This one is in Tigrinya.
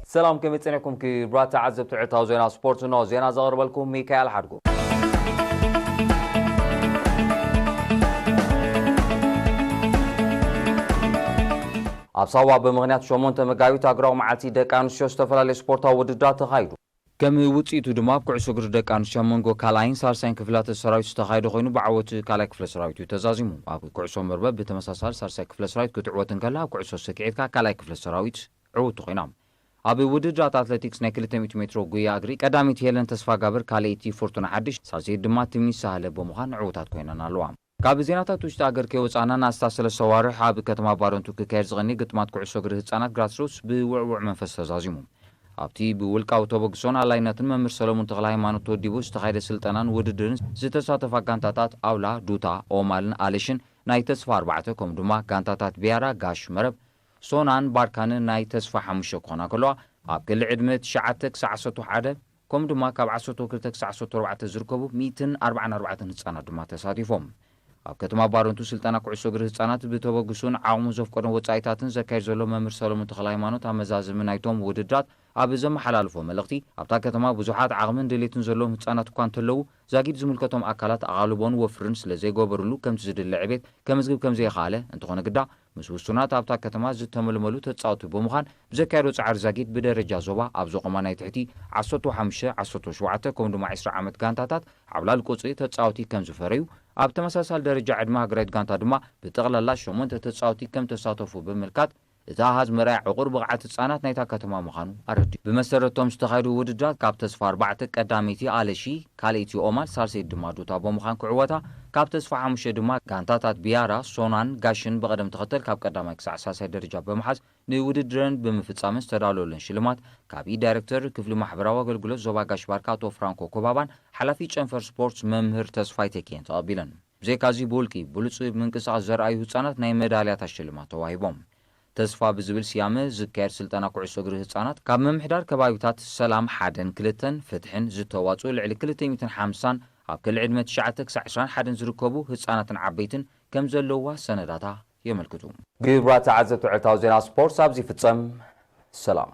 ሰላም፣ ከመይ ጸኒሕኩም ክቡራት ተዓዘብቲ ዕለታዊ ዜና ስፖርት? እንሆ ዜና ዘቕርበልኩም ሚካኤል ሓድጉ። ኣብ ሳዋ ብምኽንያት ሸሞንተ መጋቢት ሃገራዊ መዓልቲ ደቂ ኣንስትዮ ዝተፈላለዩ ስፖርታዊ ውድድራት ተኻይዱ። ከም ውጽኢቱ ድማ ኣብ ኩዕሶ እግሪ ደቂ ኣንስትዮ ኣብ መንጎ ካልኣይን ሳልሳይን ክፍላተ ሰራዊት ዝተኻየደ ኮይኑ ብዓወት ካልኣይ ክፍለ ሰራዊት እዩ ተዛዚሙ። ኣብ ኩዕሶ መርበብ ብተመሳሳሊ ሳልሳይ ክፍለ ሰራዊት ክትዕወት እንከላ ኣብ ኩዕሶ ስክዒትካ ካልኣይ ክፍለ ሰራዊት ዕውቲ ኮይና። ኣብ ውድድራት ኣትሌቲክስ ናይ ክልተ ሚእቲ ሜትሮ ጉያ እግሪ ቀዳመይቲ ሄለን ተስፋጋብር፣ ካልኣይቲ ፍርቱና ሓድሽ፣ ሳልሰይቲ ድማ ትምኒት ሳህለ ብምዃን ዕዉታት ኮይነን ኣለዋ። ካብ ዜናታት ውሽጢ ሃገር ከይወጻና ንኣስታት ሰለስተ ኣዋርሕ ኣብ ከተማ ባረንቱ ክካየድ ዝቐኒ ግጥማት ኩዕሶ እግሪ ህጻናት ግራስሩትስ ብውዕዉዕ መንፈስ ተዛዚሙ። ኣብቲ ብውልቃዊ ተበግሶን ኣላይነትን መምህር ሰለሙን ተኽለ ሃይማኖት ተወዲቡ ዝተኻየደ ስልጠናን ውድድርን ዝተሳተፋ ጋንታታት ኣውላ፣ ዱታ፣ ኦማልን ኣለሽን ናይ ተስፋ ኣርባዕተ ከምኡ ድማ ጋንታታት ቢያራ፣ ጋሽ መረብ፣ ሶናን ባርካንን ናይ ተስፋ ሓሙሽተ ክኾና ከለዋ፣ ኣብ ክሊ ዕድመ ትሽዓተ ክሳዕ ዓሰርተ ሓደ ከምኡ ድማ ካብ ዓሰርተ ክልተ ክሳዕ ዓሰርተ ኣርባዕተ ዝርከቡ ሚእትን ኣርባዓን ኣርባዕተን ህጻናት ድማ ተሳቲፎም። ኣብ ከተማ ባረንቱ ስልጠና ኩዕሶ እግሪ ህጻናት ብተበግሱን ዓቕሙ ዘፍቀዶን ወጻኢታትን ዘካየድ ዘሎ መምህር ሰለሙን ተኽለ ሃይማኖት፣ ኣብ መዛዘሚ ናይቶም ውድድራት ኣብ ዘመሓላልፎ መልእኽቲ፣ ኣብታ ከተማ ብዙሓት ዓቕምን ድሌትን ዘለዎም ህጻናት እኳ እንተለዉ፣ ዛጊድ ዝምልከቶም ኣካላት ኣቓልቦን ወፍርን ስለ ዘይገበሩሉ ከምቲ ዝድለ ዕቤት ከመዝግብ ከም ዘይኸኣለ፣ እንተኾነ ግዳ ምስ ውሱናት ኣብታ ከተማ ዝተመልመሉ ተጻወቱ ብምዃን ብዘካየዶ ጻዕሪ ዛጊድ ብደረጃ ዞባ ኣብ ዘቖማ ናይ ትሕቲ ዓሰርተ ሓሙሽተ፣ ዓሰርተ ሸውዓተ ከምኡ ድማ ዕስራ ዓመት ጋንታታት ዓብላል ቁጽሪ ተጻወቲ ከም ዝፈረዩ፣ ኣብ ተመሳሳሊ ደረጃ ዕድመ ሃገራዊት ጋንታ ድማ ብጠቕላላ ሸሞንተ ተጻወቲ ከም ተሳተፉ ብምምልካት፣ እቲ ኣሃዝ መርኣያ ዕቑር ብቕዓት ህጻናት ናይታ ከተማ ምዃኑ ኣረዲኡ። ብመሰረቶም ዝተኻየዱ ውድድራት ካብ ተስፋ ኣርባዕተ ቀዳመይቲ ኣለሺ፣ ካልኣይቲ ኦማል፣ ሳልሰይቲ ድማ ዱታ ብምዃን ክዕወታ፣ ካብ ተስፋ ሓሙሽተ ድማ ጋንታታት ቢያራ፣ ሶናን ጋሽን ብቐደም ተኸተል ካብ ቀዳማይ ክሳዕ ሳልሳይ ደረጃ ብምሓዝ ንውድድረን ብምፍጻመን ዝተዳለወለን ሽልማት ካብ ኢድ ዳይሬክተር ክፍሊ ማሕበራዊ ኣገልግሎት ዞባ ጋሽ ባርካ ኣቶ ፍራንኮ ኮባባን ሓላፊ ጨንፈር ስፖርት መምህር ተስፋይ ተኪኤን ተቐቢለን። ብዘይካዚ ብውልቂ ብሉጽ ምንቅስቓስ ዘርኣዩ ህጻናት ናይ መዳልያታት ሽልማት ተዋሂቦም። ተስፋ ብዝብል ስያመ ዝካየድ ስልጠና ኩዕሶ እግሪ ህጻናት ካብ ምምሕዳር ከባቢታት ሰላም ሓደን ክልተን ፍትሕን ዝተዋጽኡ ልዕሊ ክልተ ሚእትን ሓምሳን ኣብ ክሊ ዕድመ ትሽዓተ ክሳዕ ዕስራን ሓደን ዝርከቡ ህጻናትን ዓበይትን ከም ዘለውዋ ሰነዳታ የመልክቱ። ክቡራት ተዓዘብቲ ዕለታዊ ዜና ስፖርት ኣብዚ ይፍጸም። ሰላም።